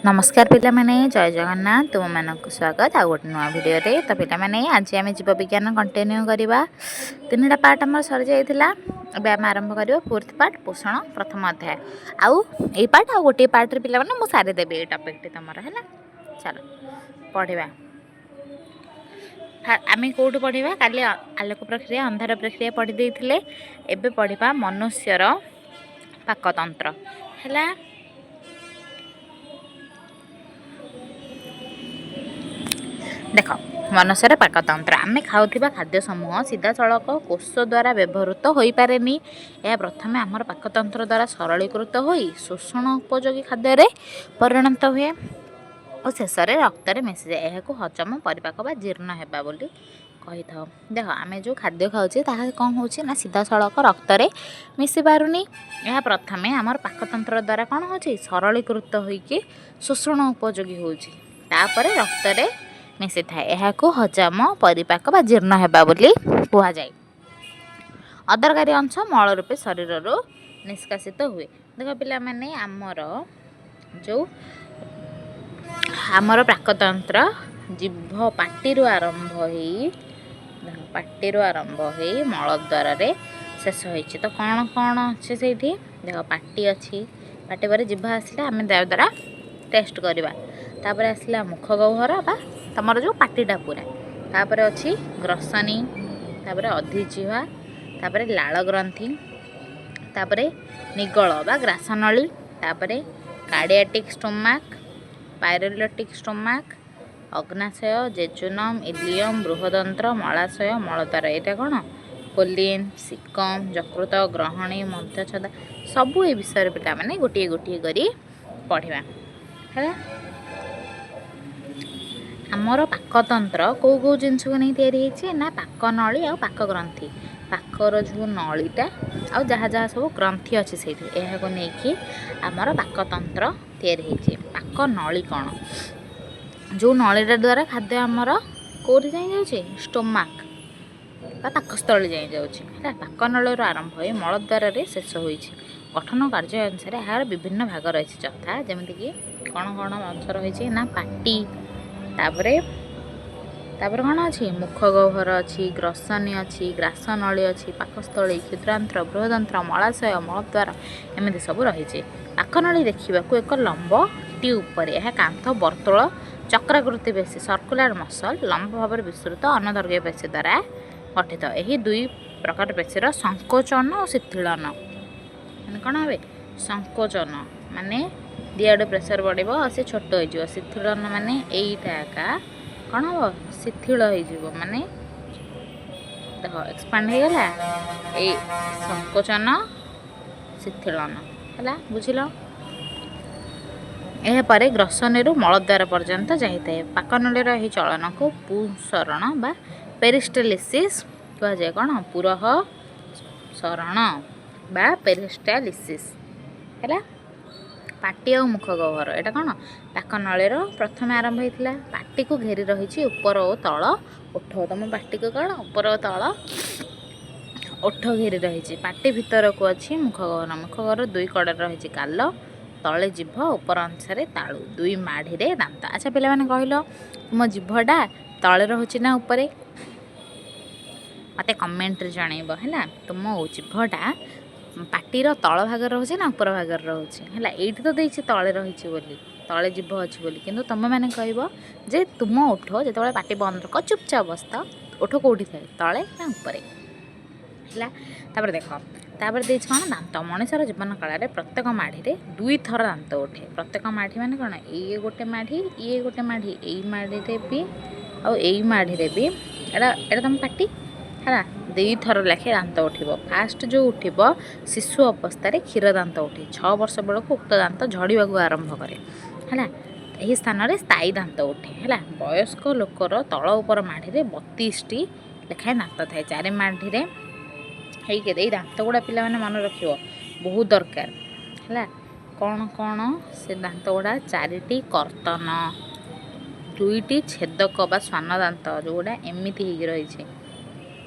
ନମସ୍କାର ପିଲାମାନେ, ଜୟ ଜଗନ୍ନାଥ। ତୁମମାନଙ୍କୁ ସ୍ୱାଗତ ଆଉ ଗୋଟେ ନୂଆ ଭିଡ଼ିଓରେ। ତ ପିଲାମାନେ, ଆଜି ଆମେ ଜୀବବିଜ୍ଞାନ କଣ୍ଟିନ୍ୟୁ କରିବା। ତିନିଟା ପାର୍ଟ ଆମର ସରିଯାଇଥିଲା। ଏବେ ଆମେ ଆରମ୍ଭ କରିବା ଫୋର୍ଥ ପାର୍ଟ, ପୋଷଣ, ପ୍ରଥମ ଅଧ୍ୟାୟ। ଆଉ ଏଇ ପାର୍ଟ ଆଉ ଗୋଟିଏ ପାର୍ଟରେ ପିଲାମାନେ ମୁଁ ସାରିଦେବି ଏଇ ଟପିକ୍ଟି ତୁମର। ହେଲା, ଚାଲ ପଢ଼ିବା। ଆମେ କେଉଁଠୁ ପଢ଼ିବା? କାଲି ଆଲୋକ ପ୍ରକ୍ରିୟା, ଅନ୍ଧାର ପ୍ରକ୍ରିୟା ପଢ଼ି ଦେଇଥିଲେ। ଏବେ ପଢ଼ିବା ମନୁଷ୍ୟର ପାକତନ୍ତ୍ର। ହେଲା, ଦେଖ, ମନୁଷ୍ୟର ପାକତନ୍ତ୍ର। ଆମେ ଖାଉଥିବା ଖାଦ୍ୟ ସମୂହ ସିଧାସଳଖ କୋଷ ଦ୍ୱାରା ବ୍ୟବହୃତ ହୋଇପାରେନି। ଏହା ପ୍ରଥମେ ଆମର ପାକତନ୍ତ୍ର ଦ୍ୱାରା ସରଳୀକୃତ ହୋଇ ଶୋଷଣ ଉପଯୋଗୀ ଖାଦ୍ୟରେ ପରିଣତ ହୁଏ ଓ ଶେଷରେ ରକ୍ତରେ ମିଶିଯାଏ। ଏହାକୁ ହଜମ, ପରିପାକ ବା ଜୀର୍ଣ୍ଣ ହେବା ବୋଲି କହିଥାଉ। ଦେଖ, ଆମେ ଯେଉଁ ଖାଦ୍ୟ ଖାଉଛେ ତାହା କ'ଣ ହେଉଛି ନା ସିଧାସଳଖ ରକ୍ତରେ ମିଶି ପାରୁନି। ଏହା ପ୍ରଥମେ ଆମର ପାକତନ୍ତ୍ର ଦ୍ୱାରା କ'ଣ ହେଉଛି, ସରଳୀକୃତ ହୋଇକି ଶୋଷଣ ଉପଯୋଗୀ ହେଉଛି, ତାପରେ ରକ୍ତରେ ମିଶିଥାଏ। ଏହାକୁ ହଜମ, ପରିପାକ ବା ଜୀର୍ଣ୍ଣ ହେବା ବୋଲି କୁହାଯାଏ। ଅଦରକାରୀ ଅଂଶ ମଳ ରୂପେ ଶରୀରରୁ ନିଷ୍କାସିତ ହୁଏ। ଦେଖ ପିଲାମାନେ, ଆମର ଯେଉଁ ଆମର ପାକତନ୍ତ୍ର ଜିଭ ପାଟିରୁ ଆରମ୍ଭ ହେଇ, ପାଟିରୁ ଆରମ୍ଭ ହେଇ ମଳଦ୍ୱାରରେ ଶେଷ ହେଇଛି। ତ କ'ଣ କ'ଣ ଅଛି ସେଇଠି? ଦେଖ, ପାଟି ଅଛି, ପାଟି ପରେ ଜିଭ ଆସିଲେ ଆମେ ତା ଦ୍ୱାରା ଟେଷ୍ଟ କରିବା। ତାପରେ ଆସିଲା ମୁଖ ଗହ୍ୱର ବା ତମର ଯେଉଁ ପାଟିଟା ପୁରା। ତାପରେ ଅଛି ଗ୍ରସନୀ, ତାପରେ ଅଧିଜିହ୍ୱା, ତାପରେ ଲାଳ ଗ୍ରନ୍ଥି, ତାପରେ ନିଗଳ ବା ଗ୍ରାସନଳୀ, ତାପରେ କାର୍ଡ଼ିଆଟିକ୍ ଷ୍ଟୋମାକ୍, ପାଇରୋଲିଟିକ୍ ଷ୍ଟୋମାକ୍, ଅଗ୍ନାଶୟ, ଜେଜୁନମ୍, ଇଲିୟମ୍, ବୃହଦନ୍ତ୍ର, ମଳାଶୟ, ମଳଦ୍ୱାର। ଏଇଟା କ'ଣ? କୋଲିନ୍, ସିକମ୍, ଯକୃତ, ଗ୍ରହଣୀ, ମଧ୍ୟଛଦା, ସବୁ ଏ ବିଷୟରେ ପିଲାମାନେ ଗୋଟିଏ ଗୋଟିଏ କରି ପଢ଼ିବା। ହେଲା, ଆମର ପାକତନ୍ତ୍ର କେଉଁ କେଉଁ ଜିନିଷକୁ ନେଇ ତିଆରି ହେଇଛି ନା ପାକନଳୀ ଆଉ ପାକଗ୍ରନ୍ଥି। ପାକର ଯେଉଁ ନଳୀଟା ଆଉ ଯାହା ଯାହା ସବୁ ଗ୍ରନ୍ଥି ଅଛି ସେଇଠି, ଏହାକୁ ନେଇକି ଆମର ପାକତନ୍ତ୍ର ତିଆରି ହେଇଛି। ପାକନଳୀ କ'ଣ? ଯେଉଁ ନଳୀଟା ଦ୍ୱାରା ଖାଦ୍ୟ ଆମର କେଉଁଠି ଯାଇ ଯାଉଛି? ଷ୍ଟୋମାକ୍ ବା ପାକସ୍ଥଳୀ ଯାଇ ଯାଉଛି। ହେଲା, ପାକନଳୀରୁ ଆରମ୍ଭ ହୋଇ ମଳଦ୍ୱାରରେ ଶେଷ ହୋଇଛି। ଗଠନ କାର୍ଯ୍ୟ ଅନୁସାରେ ଏହାର ବିଭିନ୍ନ ଭାଗ ରହିଛି, ଯଥା ଯେମିତିକି କ'ଣ କ'ଣ ଅଂଶ ରହିଛି ନା ପାଟି, ତାପରେ ତାପରେ କ'ଣ ଅଛି? ମୁଖ ଗହ୍ୱର ଅଛି, ଗ୍ରସନୀ ଅଛି, ଗ୍ରାସନଳୀ ଅଛି, ପାକସ୍ଥଳୀ, କ୍ଷୁଦ୍ରାନ୍ତ୍ର, ବୃହଦନ୍ତ୍ର, ମଳାଶୟ, ମଳଦ୍ୱାର, ଏମିତି ସବୁ ରହିଛି। ପାକନଳୀ ଦେଖିବାକୁ ଏକ ଲମ୍ବ ଟ୍ୟୁବ୍ ପରି। ଏହା କାନ୍ଥ ବର୍ତ୍ତୁଳ ଚକ୍ରାକୃତି ପେଶୀ, ସର୍କୁଲାର ମସଲ, ଲମ୍ବ ଭାବରେ ବିସ୍ତୃତ ଅନଦୈର୍ଘ୍ୟ ପେଶୀ ଦ୍ୱାରା ଗଠିତ। ଏହି ଦୁଇ ପ୍ରକାର ପେଶୀର ସଂକୋଚନ ଓ ଶିଥିଳନ, ମାନେ କ'ଣ হবে? ସଂକୋଚନ ମାନେ ଦିଆଡ଼ୁ ପ୍ରେସର ବଢ଼ିବ ଆଉ ସେ ଛୋଟ ହେଇଯିବ। ଶିଥିଳନ ମାନେ ଏଇଟା ଏକା କ'ଣ ହେବ? ଶିଥିଳ ହେଇଯିବ। ମାନେ ଦେଖ, ଏକ୍ସପାଣ୍ଡ ହେଇଗଲା। ଏଇ ସଂକୋଚନ, ଶିଥିଳନ ହେଲା, ବୁଝିଲ? ଏହାପରେ ଗ୍ରସନୀରୁ ମଳଦ୍ୱାର ପର୍ଯ୍ୟନ୍ତ ଯାଇଥାଏ। ପାକନଳୀର ଏହି ଚଳନକୁ ପୁସରଣ ବା ପେରିଷ୍ଟାଲିସିସ୍ କୁହାଯାଏ। କ'ଣ? ପୁରଃ ସରଣ ବା ପେରିଷ୍ଟାଲିସିସ୍। ହେଲା, ପାଟି ଆଉ ମୁଖ ଗହ୍ୱର, ଏଇଟା କ'ଣ? ପାକନଳୀର ପ୍ରଥମେ ଆରମ୍ଭ ହେଇଥିଲା। ପାଟିକୁ ଘେରି ରହିଛି ଉପର ଓ ତଳ ଓଠ। ତମ ପାଟିକୁ କ'ଣ ଉପର ଓ ତଳ ଓଠ ଘେରି ରହିଛି। ପାଟି ଭିତରକୁ ଅଛି ମୁଖ ଗହ୍ୱର। ମୁଖ ଗହ୍ୱର ଦୁଇ କଡ଼ରେ ରହିଛି ଗାଲ, ତଳେ ଜିଭ, ଉପର ଅଂଶରେ ତାଳୁ, ଦୁଇ ମାଢ଼ିରେ ଦାନ୍ତ। ଆଚ୍ଛା ପିଲାମାନେ କହିଲ, ତୁମ ଜିଭଟା ତଳେ ରହୁଛି ନା ଉପରେ? ମୋତେ କମେଣ୍ଟରେ ଜଣେଇବ। ହେଲା, ତୁମ ଜିଭଟା ପାଟିର ତଳ ଭାଗରେ ରହୁଛି ନା ଉପର ଭାଗରେ ରହୁଛି? ହେଲା, ଏଇଠି ତ ଦେଇଛି ତଳେ ରହିଛି ବୋଲି, ତଳେ ଜିଭ ଅଛି ବୋଲି, କିନ୍ତୁ ତୁମେମାନେ କହିବ ଯେ ତୁମ ଓଠ ଯେତେବେଳେ ପାଟି ବନ୍ଦ ରଖ, ଚୁପଚାପ ବସିଥାଅ, ଓଠ କେଉଁଠି ଥାଏ, ତଳେ ନା ଉପରେ? ହେଲା, ତାପରେ ଦେଖ, ତାପରେ ଦେଇଛି କ'ଣ? ଦାନ୍ତ। ମଣିଷର ଜୀବନ କାଳରେ ପ୍ରତ୍ୟେକ ମାଢ଼ିରେ ଦୁଇଥର ଦାନ୍ତ ଉଠେ। ପ୍ରତ୍ୟେକ ମାଢ଼ି ମାନେ କ'ଣ? ଇଏ ଗୋଟେ ମାଢ଼ି, ଇଏ ଗୋଟେ ମାଢ଼ି, ଏଇ ମାଢ଼ିରେ ବି ଆଉ ଏଇ ମାଢ଼ିରେ ବି। ଏଇଟା ତୁମ ପାଟି। ହେଲା, ଦୁଇଥର ଲେଖେ ଦାନ୍ତ ଉଠିବ। ଫାଷ୍ଟ ଯେଉଁ ଉଠିବ ଶିଶୁ ଅବସ୍ଥାରେ କ୍ଷୀର ଦାନ୍ତ ଉଠେ। 6 ବର୍ଷ ବେଳକୁ ଉକ୍ତ ଦାନ୍ତ ଝଡ଼ିବାକୁ ଆରମ୍ଭ କରେ। ହେଲା, ଏହି ସ୍ଥାନରେ ସ୍ଥାୟୀ ଦାନ୍ତ ଉଠେ। ହେଲା, ବୟସ୍କ ଲୋକର ତଳ ଉପର ମାଢ଼ିରେ 32ଟି ଲେଖାଏଁ ଦାନ୍ତ ଥାଏ। ଚାରି ମାଢ଼ିରେ ହେଇକି ଏଇ ଦାନ୍ତ ଗୁଡ଼ା ପିଲାମାନେ ମନେ ରଖିବ, ବହୁତ ଦରକାର। ହେଲା, କ'ଣ କ'ଣ ସେ ଦାନ୍ତ ଗୁଡ଼ା? 4ଟି କର୍ତ୍ତନ, 2ଟି ଛେଦକ ବା ଶ୍ୱାନ ଦାନ୍ତ, ଯେଉଁଗୁଡ଼ା ଏମିତି ହେଇକି ରହିଛି।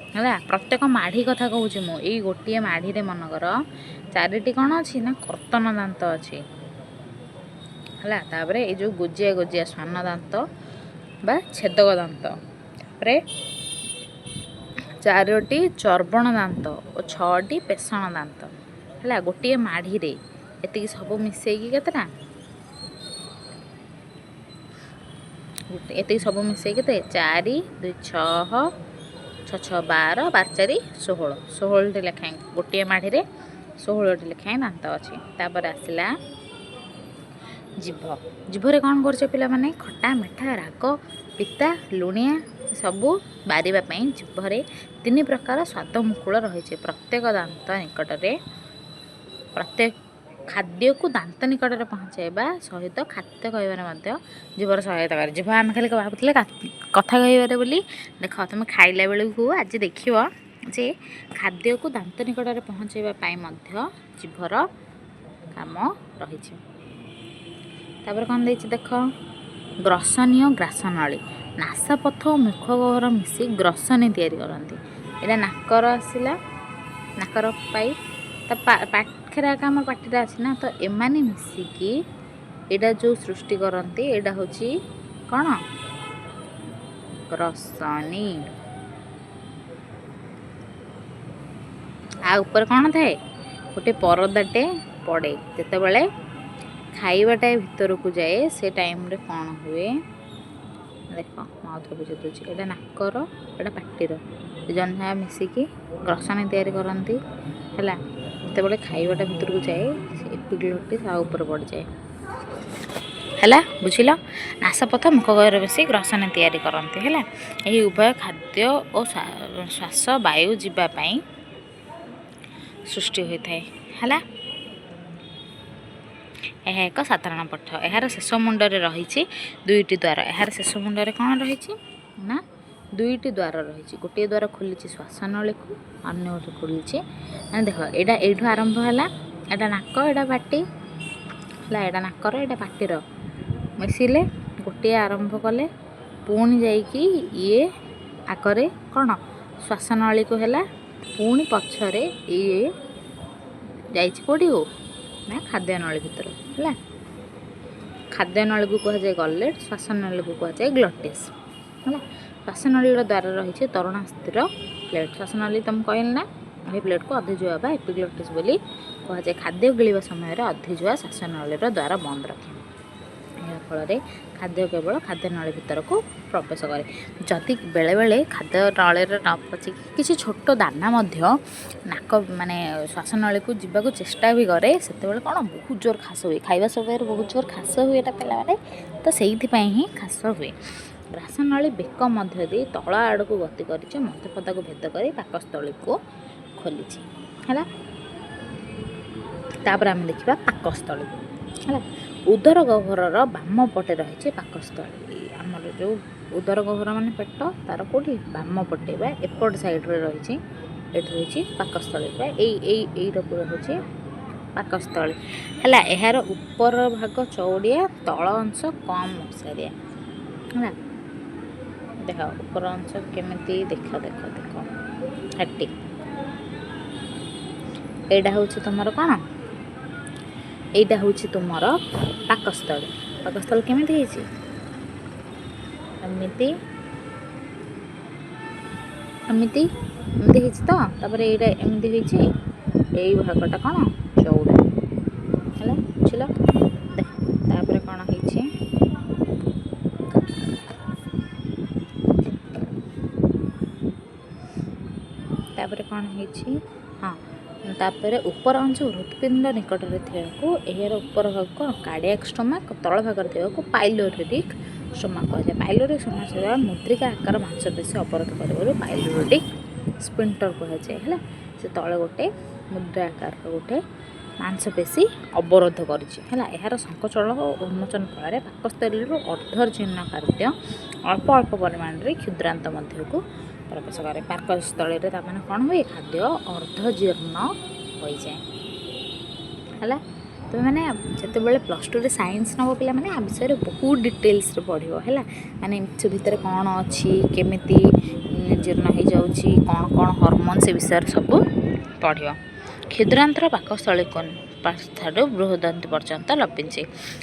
ହେଲା, ପ୍ରତ୍ୟେକ ମାଢ଼ି କଥା କହୁଛି ମୁଁ। ଏଇ ଗୋଟିଏ ମାଢ଼ିରେ ମନେକର 4ଟି କ'ଣ ଅଛି ନା କର୍ତ୍ତନ ଦାନ୍ତ ଅଛି। ହେଲା। ତାପରେ ଏଇ ଯେଉଁ ଗୋଜିଆ ଗୋଜିଆ ଶ୍ୱାନ ଦାନ୍ତ ବା ଛେଦକ ଦାନ୍ତ, ତାପରେ 4ଟି ଚର୍ବଣ ଦାନ୍ତ ଓ 6ଟି ପେଷଣ ଦାନ୍ତ ହେଲା। ଗୋଟିଏ ମାଢ଼ିରେ ଏତିକି ସବୁ ମିଶେଇକି କେତେଟା? ଏତିକି ସବୁ ମିଶେଇକି କେତେ? 4 2 6, 6 6 12, 12 4 16, 16ଟି ଲେଖାଏଁ ଗୋଟିଏ ମାଢ଼ିରେ 16ଟି ଲେଖାଏଁ ଦାନ୍ତ ଅଛି। ତାପରେ ଆସିଲା ଜିଭ। ଜିଭରେ କ'ଣ କରୁଛ ପିଲାମାନେ? ଖଟା, ମିଠା, ରାଗ, ପିତା, ଲୁଣିଆ ସବୁ ବାରିବା ପାଇଁ ଜିଭରେ 3 ପ୍ରକାର ସ୍ୱାଦ ମୁକୁଳ ରହିଛି। ପ୍ରତ୍ୟେକ ଦାନ୍ତ ନିକଟରେ, ପ୍ରତ୍ୟେକ ଖାଦ୍ୟକୁ ଦାନ୍ତ ନିକଟରେ ପହଞ୍ଚାଇବା ସହିତ ଖାଦ୍ୟ କହିବାରେ ମଧ୍ୟ ଜିଭର ସହାୟତା କରେ। ଜିଭ ଆମେ ଖାଲି ଭାବୁଥିଲେ କଥା କହିବାରେ ବୋଲି, ଦେଖ ତୁମେ ଖାଇଲା ବେଳକୁ ଆଜି ଦେଖିବ ଯେ ଖାଦ୍ୟକୁ ଦାନ୍ତ ନିକଟରେ ପହଞ୍ଚାଇବା ପାଇଁ ମଧ୍ୟ ଜିଭର କାମ ରହିଛି। ତାପରେ କ'ଣ ଦେଇଛି ଦେଖ, ଗ୍ରସନୀୟ ଗ୍ରାସନଳୀ। ନାସାପଥ ଓ ମୁଖଗହ୍ୱର ମିଶି ଗ୍ରସନୀ ତିଆରି କରନ୍ତି। ଏଇଟା ନାକର ଆସିଲା, ନାକର ପାଇପ୍ ତା ପାଖରେ ଏକା ଆମ ପାଟିଟା ଅଛି ନା, ତ ଏମାନେ ମିଶିକି ଏଇଟା ଯେଉଁ ସୃଷ୍ଟି କରନ୍ତି, ଏଇଟା ହେଉଛି କ'ଣ? ଗ୍ରସନୀ। ଆଉ ଉପରେ କ'ଣ ଥାଏ? ଗୋଟେ ପରଦାଟେ ପଡ଼େ। ଯେତେବେଳେ ଖାଇବାଟା ଭିତରକୁ ଯାଏ, ସେ ଟାଇମ୍ରେ କ'ଣ ହୁଏ ଦେଖ, ମୁଁ ଆଉ ଥରେ ବୁଝେଇ ଦେଉଛି। ଏଇଟା ନାକର, ଏଇଟା ପାଟିର, ଦୁଇ ଜଣ ମିଶିକି ଗ୍ରସନୀ ତିଆରି କରନ୍ତି ହେଲା। ଯେତେବେଳେ ଖାଇବାଟା ଭିତରକୁ ଯାଏ, ସେ ଏପିଗ୍ଲୋଟିସ୍ ତା ଉପରେ ପଡ଼ିଯାଏ ହେଲା, ବୁଝିଲ? ନାସପଥ ମୁଖଗହ୍ୱର ମିଶି ଗ୍ରସନୀ ତିଆରି କରନ୍ତି ହେଲା। ଏହି ଉଭୟ ଖାଦ୍ୟ ଓ ଶ୍ୱାସ ବାୟୁ ଯିବା ପାଇଁ ସୃଷ୍ଟି ହୋଇଥାଏ ହେଲା। ଏହା ଏକ ସାଧାରଣ ପଥ। ଏହାର ଶେଷ ମୁଣ୍ଡରେ ରହିଛି ଦୁଇଟି ଦ୍ୱାର। ଏହାର ଶେଷ ମୁଣ୍ଡରେ କ'ଣ ରହିଛି ନା ଦୁଇଟି ଦ୍ୱାର ରହିଛି। ଗୋଟିଏ ଦ୍ୱାର ଖୋଲିଛି ଶ୍ୱାସନଳୀକୁ, ଅନ୍ୟ ଗୋଟେ ଖୋଲିଛି ମାନେ ଦେଖ, ଏଇଟା ଏଇଠୁ ଆରମ୍ଭ ହେଲା। ଏଇଟା ନାକ, ଏଇଟା ପାଟି ହେଲା। ଏଇଟା ନାକର, ଏଇଟା ପାଟିର, ମିଶିଲେ ଗୋଟିଏ ଆରମ୍ଭ କଲେ, ପୁଣି ଯାଇକି ଇଏ ଆଗରେ କ'ଣ ଶ୍ୱାସନଳୀକୁ ହେଲା, ପୁଣି ପଛରେ ଇଏ ଯାଇଛି କେଉଁଠିକୁ ନା ଖାଦ୍ୟନଳୀ ଭିତରକୁ ହେଲା। ଖାଦ୍ୟନଳୀକୁ କୁହାଯାଏ ଗଲେଟ୍, ଶ୍ୱାସନଳୀକୁ କୁହାଯାଏ ଗ୍ଲଟିସ୍ ହେଲା। ଶ୍ୱାସନଳୀର ଦ୍ୱାର ରହିଛି ତରୁଣାସ୍ଥିର ପ୍ଲେଟ୍। ଶ୍ୱାସନଳୀ ତମକୁ କହିଲି ନା, ଏହି ପ୍ଲେଟ୍କୁ ଅଧିଜୁଆ ବା ଏପିଗ୍ଲଟିସ୍ ବୋଲି କୁହାଯାଏ। ଖାଦ୍ୟ ଗିଳିବା ସମୟରେ ଅଧିଜୁଆ ଶ୍ୱାସନଳୀର ଦ୍ୱାର ବନ୍ଦ ରଖେ। ଏହା ଫଳରେ ଖାଦ୍ୟ କେବଳ ଖାଦ୍ୟନଳୀ ଭିତରକୁ ପ୍ରବେଶ କରେ। ଯଦି ବେଳେବେଳେ ଖାଦ୍ୟ ନଳୀରେ ନ ପଚିକି କିଛି ଛୋଟ ଦାନା ମଧ୍ୟ ନାକ ମାନେ ଶ୍ୱାସନଳୀକୁ ଯିବାକୁ ଚେଷ୍ଟା ବି କରେ, ସେତେବେଳେ କ'ଣ ବହୁତ ଜୋର ଖାସ ହୁଏ। ଖାଇବା ସମୟରେ ବହୁତ ଜୋର ଖାସ ହୁଏ ଏଇଟା ପିଲାମାନେ, ତ ସେଇଥିପାଇଁ ହିଁ ଖାସ ହୁଏ। ଗ୍ରାସନଳୀ ବେକ ମଧ୍ୟ ଦେଇ ତଳ ଆଡ଼କୁ ଗତି କରିଛି, ମଧ୍ୟପଦାକୁ ଭେଦ କରି ପାକସ୍ଥଳୀକୁ ଖୋଲିଛି ହେଲା। ତାପରେ ଆମେ ଦେଖିବା ପାକସ୍ଥଳୀ ହେଲା। ଉଦର ଗହ୍ୱରର ବାମ ପଟେ ରହିଛି ପାକସ୍ଥଳୀ। ଆମର ଯେଉଁ ଉଦର ଗହ୍ୱର ମାନେ ପେଟ, ତାର କେଉଁଠି ବାମ ପଟେ ବା ଏପଟ ସାଇଡ଼୍ରେ ରହିଛି, ଏଠି ରହିଛି ପାକସ୍ଥଳୀ ବା ଏଇ ଏଇ ଏଇଟା ପୁରା ହେଉଛି ପାକସ୍ଥଳୀ ହେଲା। ଏହାର ଉପର ଭାଗ ଚଉଡ଼ିଆ, ତଳ ଅଂଶ କମ୍ ଓସାରିଆ ହେଲା। ଦେଖ ଉପର ଅଂଶ କେମିତି, ଦେଖ ଦେଖ ଦେଖ ହେଟି, ଏଇଟା ହେଉଛି ତୁମର କ'ଣ? ଏଇଟା ହେଉଛି ତୁମର ପାକସ୍ଥଳୀ। ପାକସ୍ଥଳୀ କେମିତି ହେଇଛି? ଏମିତି ଏମିତି ଏମିତି ହେଇଛି ତ। ତାପରେ ଏଇଟା ଏମିତି ହେଇଛି, ଏଇ ଭାଗଟା କ'ଣ ଚଉଡ଼ା ହେଲା, ବୁଝିଲ? ଦେଖ ତାପରେ କ'ଣ ହେଇଛି। ତାପରେ କ'ଣ ହେଇଛି? ହଁ, ତାପରେ ଉପର ଅଂଶ ହୃତ୍ପିଣ୍ଡ ନିକଟରେ ଥିବାକୁ ଏହାର ଉପର ଭାଗ କ'ଣ କାର୍ଡ଼ିଆକ୍ ଷ୍ଟୋମାକ୍, ତଳ ଭାଗରେ ଥିବାକୁ ପାଇଲୋରିକ୍ ଷ୍ଟୋମାକ୍ କୁହାଯାଏ। ପାଇଲୋରିକ୍ ଷ୍ଟୋମାକ୍ ଥିବା ମୁଦ୍ରିକା ଆକାର ମାଂସପେଶୀ ଅବରୋଧ କରିବାରୁ ପାଇଲୋରିକ୍ ସ୍ପିଣ୍ଟର କୁହାଯାଏ ହେଲା। ସେ ତଳେ ଗୋଟେ ମୁଦ୍ରା ଆକାରର ଗୋଟେ ମାଂସପେଶୀ ଅବରୋଧ କରିଛି ହେଲା। ଏହାର ସଂକୋଚନ ଓ ଉନ୍ମୋଚନ ଫଳରେ ପାକସ୍ଥଳୀରୁ ଅର୍ଦ୍ଧଜୀର୍ଣ୍ଣ ଖାଦ୍ୟ ଅଳ୍ପ ଅଳ୍ପ ପରିମାଣରେ କ୍ଷୁଦ୍ରାନ୍ତ ମଧ୍ୟକୁ ପ୍ରବେଶ କରେ। ପାକସ୍ଥଳୀରେ ତାମାନେ କ'ଣ ହୁଏ? ଖାଦ୍ୟ ଅର୍ଦ୍ଧଜୀର୍ଣ୍ଣ ହୋଇଯାଏ ହେଲା। ତୁମେମାନେ ଯେତେବେଳେ +2ରେ ସାଇନ୍ସ ନେବ ପିଲାମାନେ, ଆ ବିଷୟରେ ବହୁତ ଡିଟେଲ୍ସରେ ପଢ଼ିବ ହେଲା। ମାନେ ସେ ଭିତରେ କ'ଣ ଅଛି, କେମିତି ଜୀର୍ଣ୍ଣ ହେଇଯାଉଛି, କ'ଣ କ'ଣ ହରମୋନ୍, ସେ ବିଷୟରେ ସବୁ ପଢ଼ିବ। କ୍ଷୁଦ୍ରାନ୍ତର ପାକସ୍ଥଳୀକୁ ପାର୍ଶ୍ୱରୁ ବୃହଦନ୍ତ ପର୍ଯ୍ୟନ୍ତ ଲମ୍ବିଛି।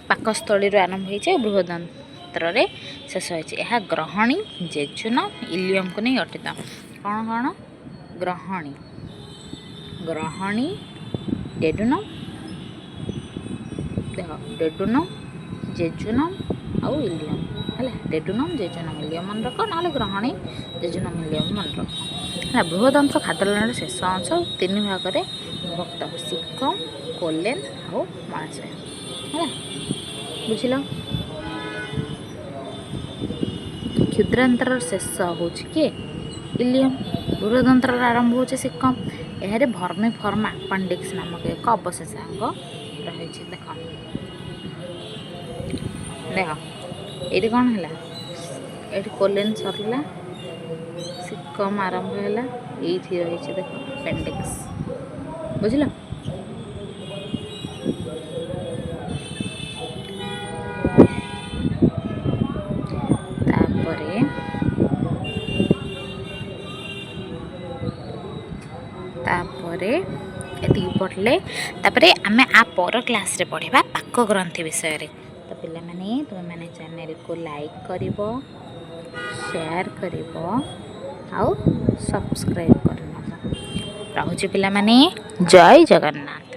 ପାକସ୍ଥଳୀରୁ ଆରମ୍ଭ ହେଇଛି ଆଉ ବୃହଦନ୍ତ୍ରରେ ଶେଷ ହେଇଛି। ଏହା ଗ୍ରହଣୀ, ଜେଜୁନ, ଇଲିୟମକୁ ନେଇ ଗଠିତ। କ'ଣ କ'ଣ? ଗ୍ରହଣୀ, ଗ୍ରହଣୀ, ଡେଡୁନମ୍, ଦେଖ ଡେଡୁନମ୍, ଜେଜୁନମ୍ ଆଉ ଇଲିୟମ୍। ହେଲା, ଡେଡୁନମ୍, ଜେଜୁନମ୍, ଇଲିୟମ୍ ମନେ ରଖ, ନହେଲେ ଗ୍ରହଣୀ, ଜେଜୁନମ୍, ଇଲିୟମ୍ ମନେ ରଖ। ହେଲା, ବୃହଦନ୍ତ୍ର ଖାଦ୍ୟନଳୀର ଶେଷ ଅଂଶ ତିନି ଭାଗରେ ବିଭକ୍ତ, ସିକମ୍, କୋଲେନ୍ ଆଉ ମଳାଶୟ। ହେଲା, ବୁଝିଲ? କ୍ଷୁଦ୍ରାନ୍ତରର ଶେଷ ହେଉଛି କିଏ? ଇଲିୟମ୍। ବୃହଦନ୍ତ୍ରର ଆରମ୍ଭ ହେଉଛି ସିକମ୍। ଏହାରେ ଭର୍ମିଫର୍ମ ଆପେଣ୍ଡିକ୍ସ ନାମକ ଏକ ଅବଶେଷାଙ୍ଗ ରହିଛି। ଦେଖ ଦେଖ, ଏଇଠି କ'ଣ ହେଲା? ଏଇଠି କୋଲେନ୍ ସରିଲା, ସିକମ୍ ଆରମ୍ଭ ହେଲା, ଏଇଠି ରହିଛି ଦେଖ ଆପେଣ୍ଡିକ୍ସ। ବୁଝିଲ? ତାପରେ ତାପରେ ଏତିକି ପଢ଼ିଲେ, ତାପରେ ଆମେ ଆ ପର କ୍ଲାସ୍ରେ ପଢ଼ିବା ପାକ ଗ୍ରନ୍ଥି ବିଷୟରେ। ତ ପିଲାମାନେ, ତୁମେମାନେ ଚ୍ୟାନେଲକୁ ଲାଇକ୍ କରିବ, ସେୟାର କରିବ ଆଉ ସବସ୍କ୍ରାଇବ୍ କରିନେବ। ରହୁଛି ପିଲାମାନେ, ଜୟ ଜଗନ୍ନାଥ।